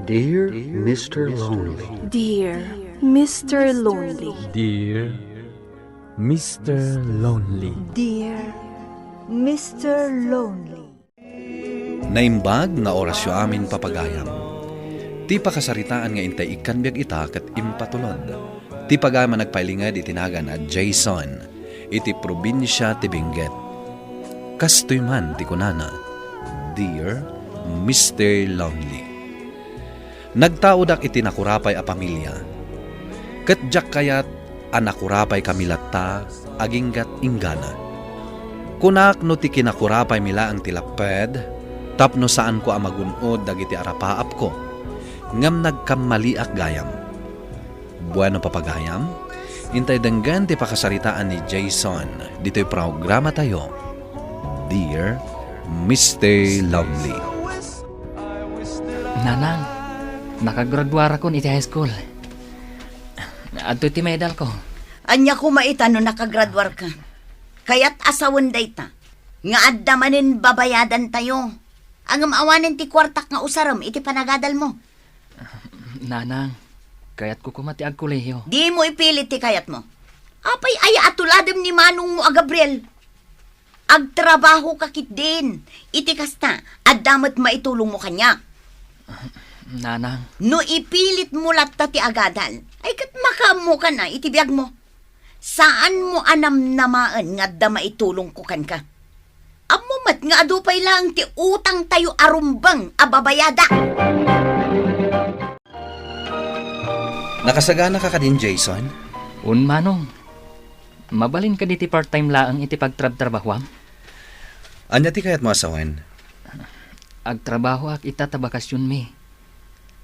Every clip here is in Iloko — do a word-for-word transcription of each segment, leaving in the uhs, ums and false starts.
Dear Mister Lonely. Dear Mister Lonely. Dear Mister Lonely. Dear Mister Lonely. Naimbag nga orasyo amin, papagayam. Ti pakasaritaan nga intay ikkan biag ita ket impatulod. Ti pagayam a nagpailinged iti nagan a Jason iti probinsia ti Benguet. Kastoy man ti kunana, "Dear Mister Lonely." Nagtaodak iti nakurapay a pamilia, ket diak kayat a nakurapaykami latta aginggat inggana. Kunak no ti kinakurapaymi laeng ti lapped tapno saanko a magun-od dagiti arapaapko, ngem nagkammaliak gayam. Bueno, papagayam, intay denggen ti pakasaritaan ni Jason ditoy programatayo, Dear Mister Lonely. Nanang, nakagraduarakon iti high school. Adtoy ti medalko. Ania koma ita no nakagraduarka? Kayat a sawen dayta nga adda manen babayadantayo. Ngem awanen ti kuartak nga usarem iti panagadalmo. Nanang, kayatko koma ti agkolehiyo. Dimo ipilit ti kayatmo. Apay aya a tuladem ni manongmo a Gabriel? Agtrabahoka ketdin. Iti kasta, adda met maitulongmo kaniak. Nanang. No ipilitmo latta ti agadal, ay ket makaammokan a iti biagmo. Saanmo a namnamaen nga adda maitulongko kenka. Ammo met nga adu pay laeng ti utangtayo a rumbeng a babayadak. Nakasaganaka kadin, Jason? Un, Manong. Mabalin kadi ti part-time laeng iti pagtrabtrabahoam? Ania ti kayatmo a sawen? Agtrabahoak ita ta bakasionmi.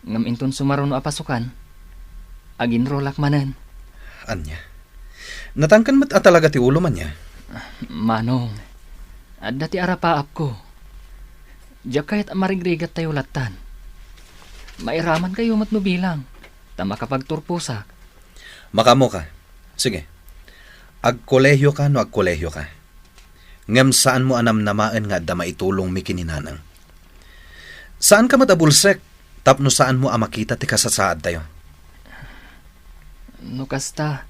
Ngem inton sumaruno a pasokan, aginrolak manen. Ania? Natangken met a talaga ti ulom, ania? Manong, adda ti arapaapko. Diak kayat a marigrigattayo lattan. Mairamankayo met no bilang, ta makapagturposak. Makaammoka. Sige. Agkolehioka no agkolehioka. Ngem saanmo a namnamaen nga adda maitulongmi ken ni Nanang. Saanka met a bulsek tapno saanmo a makita ti kasasaadtayo. No kasta,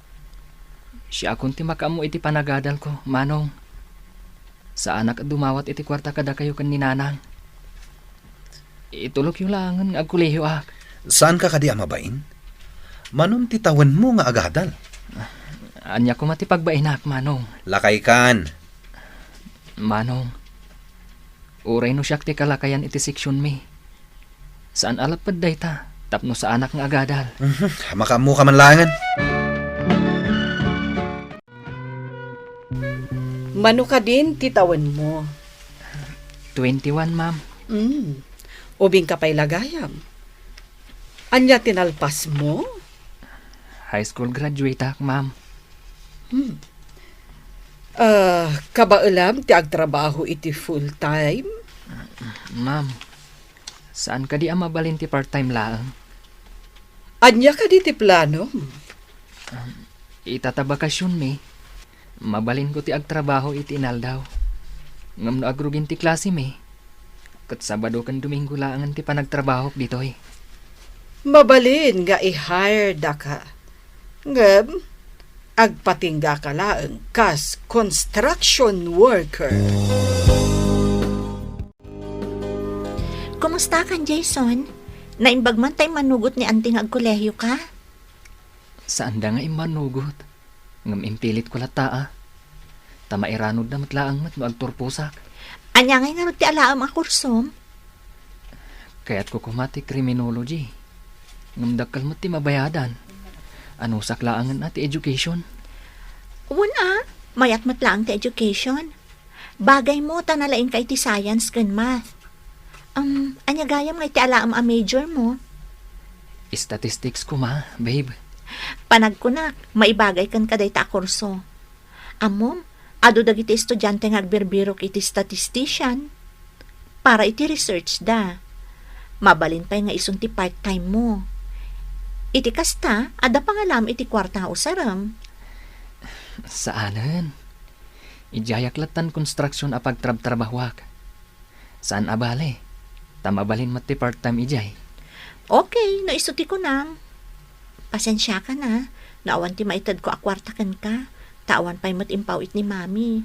siakon ti makaammo iti panagadalko, Manong. Saanak a dumawat iti kuarta kadakayo ken ni Nanang. Itulokyo laengen nga agkolehioak. Saanka kadi a mabain? Manon ti tawenmo nga agadal? Ania koma ti pagbainak, Manong? Lakaykan. Manong, uray no siak ti kalakayan iti seksionmi, saan a lapped dayta tapno saanak nga agadal. Mhm, makaammoka man laengen. Mano kadin ti tawenmo? Twenty-one, ma'am. Mm. Ubingka pay la gayam. Ania ti nalpasmo? High school graduateak, ma'am. Hmm. Ah, kabaelam ti agtrabaho iti full-time? Ma'am, saan kadi a mabalin ti part-time laeng? Ania kadi ti planom? Um, ita ta bakasionmi, mabalinko ti agtrabaho iti inaldaw. Ngem no agrugin ti klasemi, ket Sabado ken Domingo laengen ti panagtrabahok ditoy. Mabalin nga i-hire daka. Ngem, agpatinggaka laeng kas construction worker. Kumustakan, Jason? Naimbag man ta immanugot ni Auntie nga agkolehioka? Saanda nga immanugot. Ngem impilitko latta a. Ta mairanudna met laeng met no agturposak. Ania ngay ngarud ti alaem a kursom? Kayatko koma ti criminology. Ngem dakkel met ti mabayadan. Anusak laengen a ti education. Wen a, mayat met laeng ti education. Bagaymo ta nalaingka iti science ken math. Um, ania gayam nga iti alaem a majormo? Statistics koma, babe. Panagkunak, maibagay kenka dayta a kurso. Ammom, adu dagiti estudiante nga agbirbirok iti statistician para iti research da. Mabalin pay nga isun ti part-time mo. Iti kasta, adda pangalam iti kuarta nga usarem. Saanen. Idiayak lattan construction a pagtrabtrabahuak. Saan a bale, ta mabalin met ti part-time idiay. Okay, no isu ti kunam. Pasensiakan a, no awan ti maitedko a kuarta kenka, ta awan pay met impaw-it ni Mami.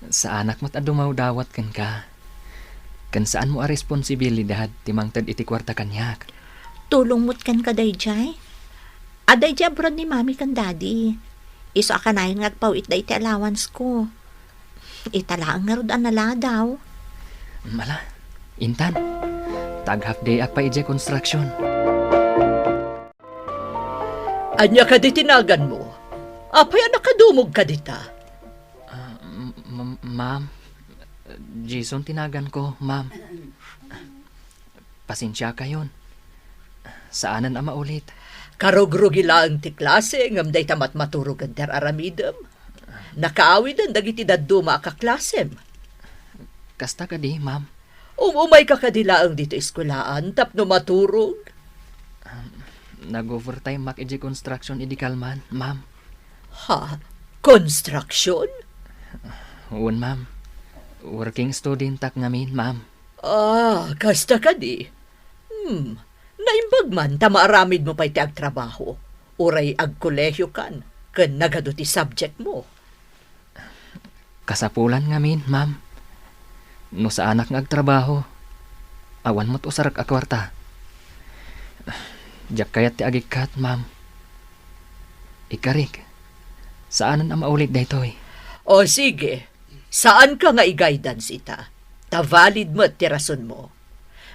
Saanak met a dumawdawat kenka. Ken saanmo a responsibilidad ti mangted iti kuarta kaniak. Tulong met kenka daydiay. Adda idiay abroad ni Mami ken Daddy. Isu a kanayon nga agpaw-itda iti allowance-ko. Ita laeng ngarud a naladaw. Ala, intan. Tag half day-ak pay idiay construction. Ania kadi ti naganmo? Apay a nakadumog ka dita? Ah, m-, m-, ma'am, Jason ti naganko, ma'am. Pasensiakayon. Saanen a maulit. Karugrugi laeng ti klase ngem dayta met maturogen ti ar-aramidem. Nakaawiden dagiti dadduma a kaklasem. Kasta kadi, ma'am. Um-umayka kadi laeng ditoy eskuelaan tapno maturog? Um, nag-overtime-ak idiay construction idi kalman, ma'am. Ha? Construction? Wen, ma'am. Working student-ak ngamin, ma'am. Ah, kasta kadi. Hmm. Naimbag man ta maaramidmo pay ti agtrabaho. Uray agkolehiokan ken nagadu ti subject-mo. Kasapulan ngamin, ma'am. No saanak nga agtrabaho, awan met usarek a kuarta. Diak kayat ti agikkat, ma'am. Ikarik, saanen a maulit daytoy. O sige, saanka nga i-guidance ita. Ta valid met ti rasonmo.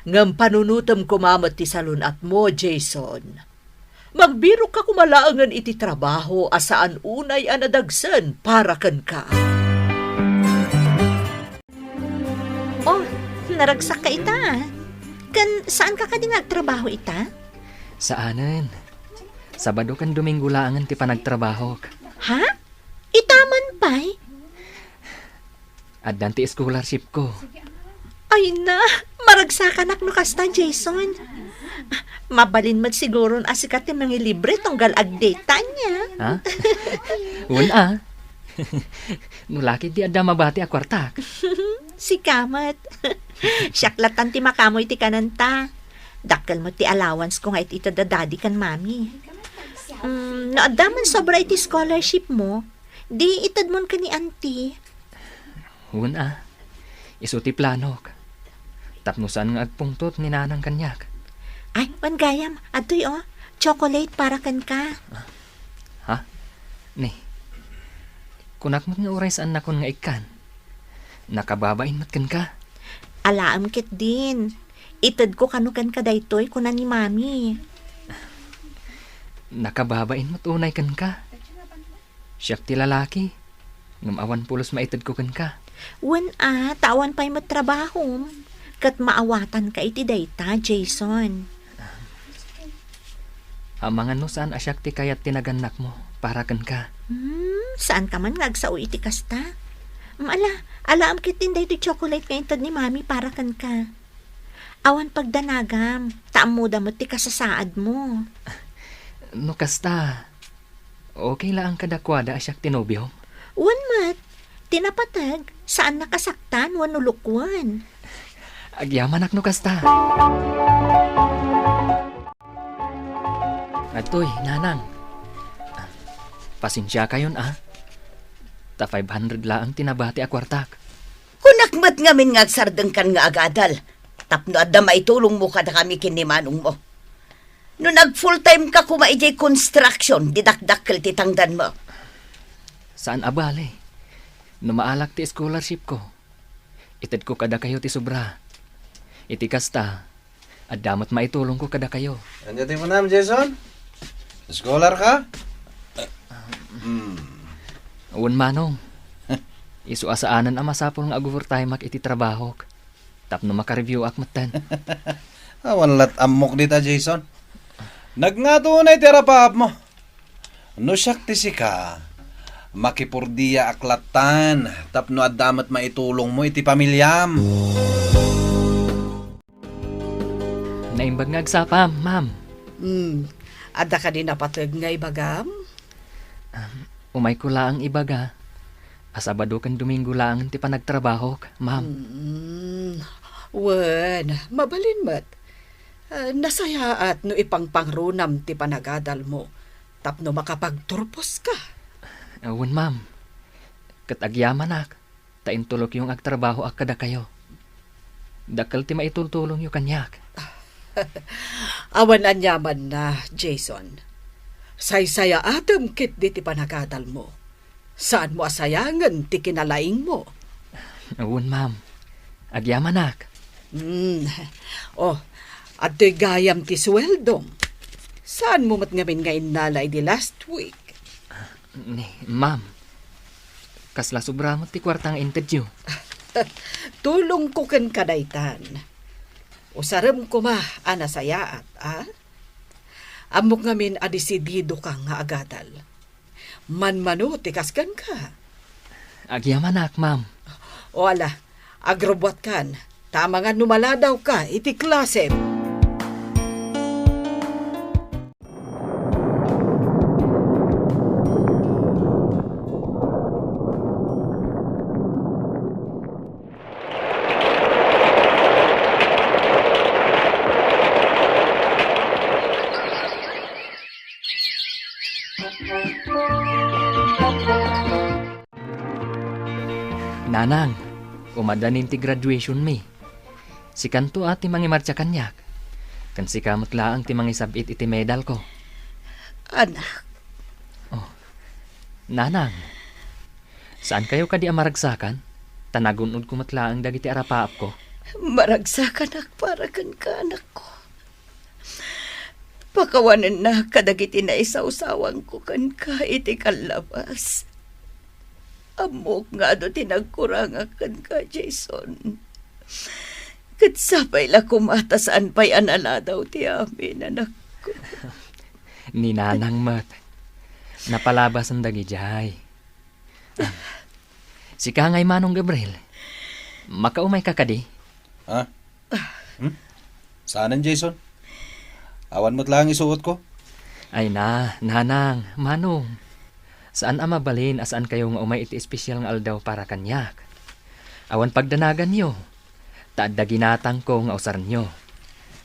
Ngem panunotem koma met ti salun-atmo, Jason. Magbirokka koma laengen iti trabaho a saan unay a nadagsen para kenka. Oh, naragsakka ita, ah. Ken saanka kadi nga agtrabaho ita? Saanen. Sabado ken Domingo laengen ti panagtrabahok. Ha? Ita man pay? Addan ti scholarship-ko. Ay na, maragsakanak no kasta, Jason. Mabalin met siguron a sika ti mangilibre tunggal agdate-ta ania. Ha? Wen a. No lakay di adda mabati a kuartak. Sika met. Siak latan ti makamo iti kanenta. Dakkel met ti allowance-ko nga it-ited da daddy ken mami. Mm, no adda man sobra iti scholarship-mo, di itedmon ken ni auntie. Wen a, isu ti planok. Tapno saan nga agpungtot ni nanang kaniak. Ay, wen gayam, adtoy, oh, chocolate para kenka. Ha? Ni, kunak met nga uray saannakon nga ikkan. Nakababain met kenka. Alaem ketdin. Itedko kano kenka daytoy, kuna ni Mami. Nakababain met unay kenka. Siak ti lalaki, ngem awan pulos maitedko kenka. Wen a, ta awan pay met trabahom. Ket maawatanka iti dayta, Jason. Amangan no saan a siak ti kayat ti nagannakmo para kenka. Hmm, saanka man nga agsao iti kasta? Mm, ala, alaem ketdin daytoy chocolate nga inted ni Mami para kenka. Awan pagdanagam, ta ammoda met ti kasasaadmo. No kasta, okay laeng kadakuada a siak ti nobiom? Wen met, ti napateg, saanna kasaktan wenno lukwen. Agyamanak no kasta. Adtoy, nanang. Pasensiakayon a. Ta five hundred laeng ti nabati a kuartak. Kunak met ngamin nga agsardengkan nga agadal, tapno adda maitulongmo kadakami ken ni manongmo. No nag-full-time ka koma idiay construction, di dakdakkel ti tangdanmo. Saan a bale. No maalak ti scholarship-ko, itedko kadakayo ti sobra. Iti kasta, adda met maitulongko kadakayo. Ania ti kunam, Jason? Scholar ka? Hmm. Wen, Manong. Isu a saanen a masapul nga ag-overtime-ak iti trabahok tapno makareview-ak metten. Awan lat ammok dita, Jason. Nagngato unay ti arapaapmo. No siak ti sika, makipurdiaak lattan tapno adda met maitulongmo iti pamiliam. Naimbag nga agsapam, ma'am. Hmm. Adda kadi napateg nga ibagam? Um, umayko laeng ibaga a Sabado ken Domingo laeng ti panagtrabahok, ma'am. Hmm. Wen, mabalin met. Ah, nasayaat no ipangpangrunam ti panagadalmo tapno makapagturposka. Wen, ma'am. Ket agyamanak ta intulokyo nga agtrabahoak kadakayo. Dakkel ti maitultulongyo kaniak. Awan aniamanna, Jason. Saysayaatem ketdi ti panagadalmo. Saanmo a sayangen ti kinalaingmo. Wen, ma'am. Agyamanak. Hmm. Oh, adtoy gayam ti sueldom. Saanmo met ngamin nga innala idi last week? Ni, ma'am, kasla sobra met ti kuarta nga intedyo. Tulongko kenka daytan. Usarem koma a nasayaat, a? Ammok ngamin a desididoka nga agadal. Manmano ti kas kenka? Agyamanak, ma'am. O ala, agrubbuatkan, ta amangan no maladawka iti klasem. Nanang, umadanin ti graduation mi. Sikanto a ti mangimartsa kaniak. Ken sika met laeng ti mangisab-it iti medalko. Anak. Oh, Nanang, saankayo kadi a maragsakan? Ta nagun-odko met laeng dagiti arapaapko. Maragsakanak para kenka, anakko. Pakawanennak kadagiti naisawsawangko kenka iti kallabas. Ammok nga adu ti nagkurangak kenka, Jason. Ket sapay la koma ta saan pay a naladaw ti amin, anakko. Ni Nanang met. Napalabasen dagidiay. Ah, sika ngay, Manong Gabriel. Makaumayka kadi? Ha? Hmm? Saanen, Jason? Awan met laeng isuotko? Ay na, Nanang, Manong. Saan a mabalin a saankayo nga umay iti espesyal nga aldaw para kaniak. Awan pagdanaganyo, ta adda ginatangko nga usarnyo.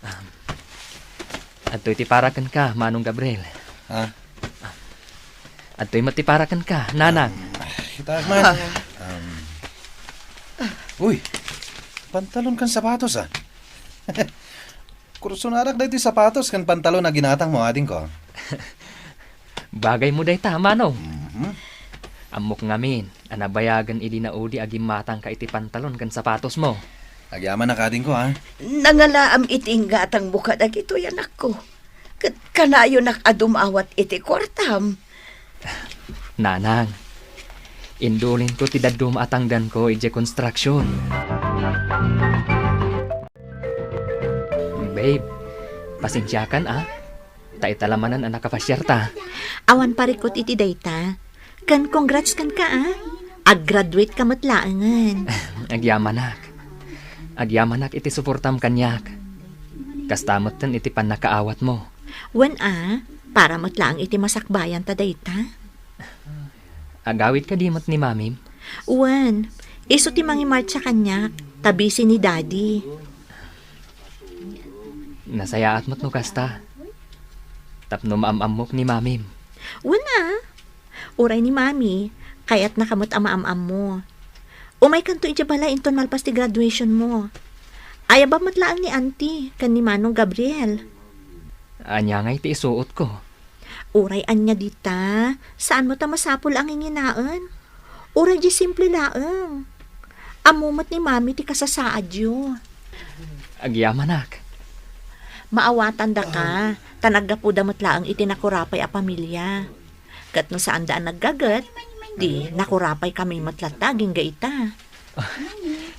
Um, adtoy ti para kenka, Manong Gabriel. Ha? Adtoy met ti para kenka, Nanang. Um, itaak man. Um, uy, pantalon ken sapatos, ah. Kursonadak daytoy sapatos ken pantalon a ginatangmo, adingko. Bagaymo dayta, Manong. Mhm. Ammok ngamin a nabayagen idi naudi a gimmatangka iti pantalon ken sapatosmo. Agyamanak, adingko, ha? Nangalaam iti inggatangmo kadagitoy, anakko. Ket kanayonak a dumawat iti kuartam. Nanang, indulinko ti dadduma a tangdanko idiay construction. Babe, pasensiakan, a. Ta ita la manen a nakapasiarta. Awan parikut iti dayta. Ken congrats kenka, a. Ag-graduate ka met laengen. Agyamanak. Agyamanak iti suportam kaniak. Kasta metten iti pannakaawatmo. Wen a, para met laeng iti masakbayan ta dayta. Agawid kadi met ni Mamim? Wen, isu ti mangimartsa kaniak, ta busy ni Daddy. Nasayaat met no kasta. Tapno maam-ammok ni Mamim. Wen a, uray ni Mami, kayatnaka met a maam-ammo. Umaykanto idiay balay inton malpas ti graduationmo. Ayabam met laeng ni Auntie ken ni Manong Gabriel. Ania ngay ti isuotko? Uray ania dita, saanmo ta masapul a nginginaen. Uray di simple laeng. Ammo met ni Mami ti kasasaadyo. Agyamanak. Maawatandaka, ta naggapuda met laeng iti nakurapay a pamilia. Ket no saanda a naggaget, di nakurapay kami met latta agingga ita.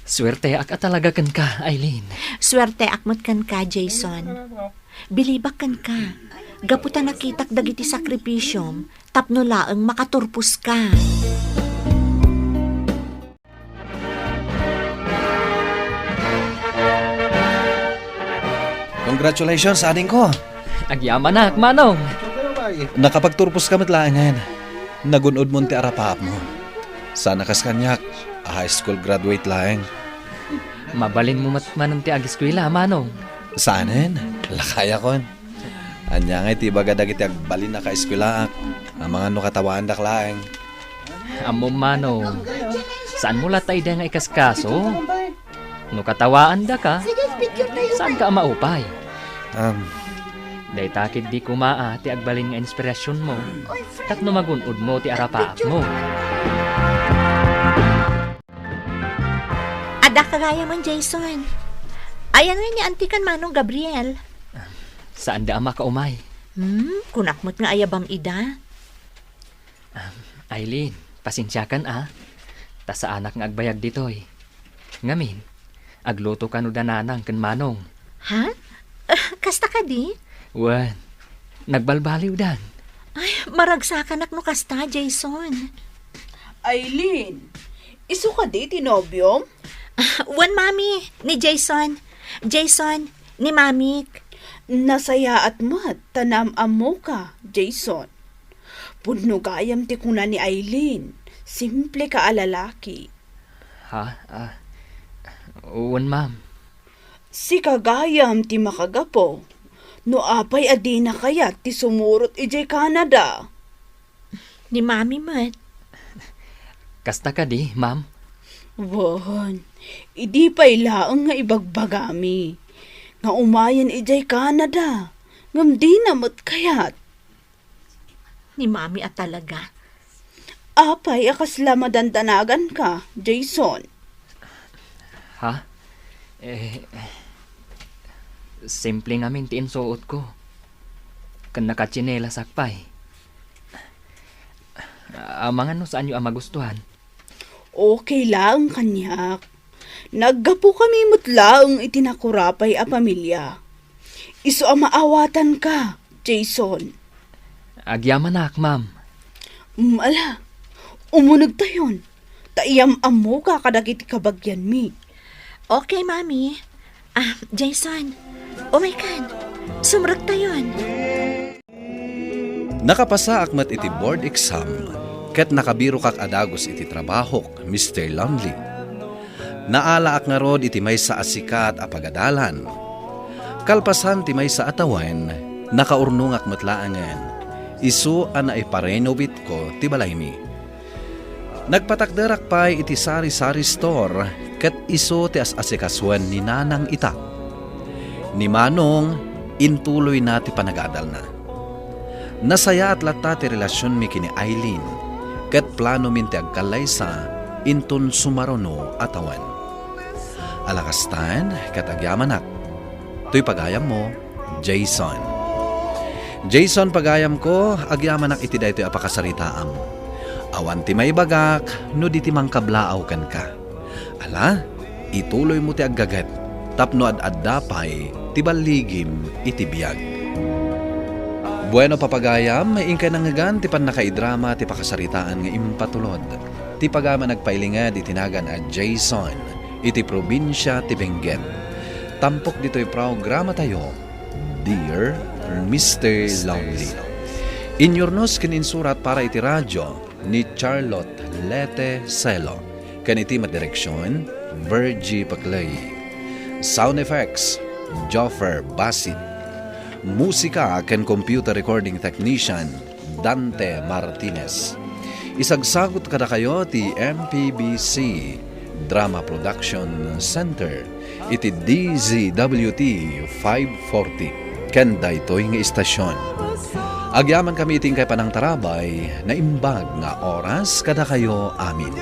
Suerteak a talaga kenka, Aileen. Suerteak met kenka, Jason. Bilibak kenka. Gapu ta nakitak dagiti sakripisiom tapno laeng makaturposka. Congratulations, adingko. Agyamanak, Manong. Nakapagturposka met laengen. Nagun-odmon ti arapaapmo. Sana kas kaniak, a high school graduate laeng. Mabalinmo met manen ti ageskuela, Manong. Saanen? Lakayakon. Ania ngay ti ibaga dagiti agbalin a kaeskuelaak? Amangan no katawaandak laeng. Ammom, Manong, saanmo latta idi nga ikaskaso? No katawaandaka, saanka a maupay. Um, Dayta ketdi koma a ti agbalin nga inspirasionmo tapno magun-odmo ti arapaapmo. Adda ka gayam, Jason. Ayan ngay ni Auntie ken Manong Gabriel? Saanda a makaumay. Hmm, kunak met nga ayabam ida. Aileen, pasensiakan a. Ta saanak nga agbayag ditoy. Ngamin, agluto kano da nanang ken manong. Ha? Kasta kadi? Wen, nagbalbaliwdan. Ay, maragsakanak no kasta, Jason. Aileen, isu kadi ti nobiom? Wen, Mami, ni Jason. Jason, ni Mamik. Nasayaat met ta naam-ammoka, Jason. Pudno gayam ti kuna ni Aileen, simple ka a lalaki. Ha? Ah, wen, ma'am. Sika gayam ti makagapu. No apay a dina kayat ti sumurot idiay Canada? Ni Mami met. Kasta kadi, ma'am? Wen, idi pay laeng nga ibagbagami nga umayen idiay Canada, ngem dina met kayat. Ni Mami a talaga. Apay a kasla madandanaganka, Jason? Ha? Eh, simple ngamin ti insuotko. Ken nakatsinelas ak pay. Amangan no saanyo a magustuhan. Okay laeng kaniak. Naggapukami met laeng iti nakurapay a pamilia. Isu a maawatanka, Jason. Agyamanak, ma'am. Mm, ala, umunegtayon. Ta iyam-ammoka kadagiti kabagianmi. Okay, Mami. Ah, Jason, umaykan. Sumrektayon. Nakapasaak met iti board exam, ket nakabirokak a dagus iti trabahok, Mister Lonely. Naalaak ngarud iti maysa a sikat a pagadalan. Kalpasan ti maysa a tawen, nakaurnongak met laengen. Isu a naiparenovate ko ti balaymi. Nagpatakderak pay iti sari-sari store ket isu ti as-asikasuen ni Nanang ita. Ni Manong, intuloyna ti panagadalna. Nasayaat latta ti relasionmi ken ni Aileen, ket planomin ti agkallaysa inton sumaruno a tawen. Ala kastan, ket agyamanak. Toy pagayammo, Jason. Jason, pagayamko, agyamanak iti daytoy a pakasaritaam. Awan ti maibagak no di ti mangkablaaw kenka. Ala, ituloymo ti aggaget tapno ad-adda pay ti balligim iti biag. Bueno, papagayam, inkay nangngegan ti pannakaidrama ti pakasaritaan nga impatulod ti pagayam a nagpailinged iti nagan a Jason iti probinsia ti Benguet. Tampok ditoy programatayo, Dear Mister Lonely. Inyurnos ken insurat para iti radio ni Charlotte Lete Celo, ken iti met direksion, Virgie Paclay. Sound effects, Joffer Basit. Musika ken computer recording technician, Dante Martinez. Isagsagut kadakayo ti M P B C Drama Production Center iti D Z W T five forty ken daytoy nga istasion. Agyamankami iti inkay panangtarabay, naimbag nga oras kadakayo amin.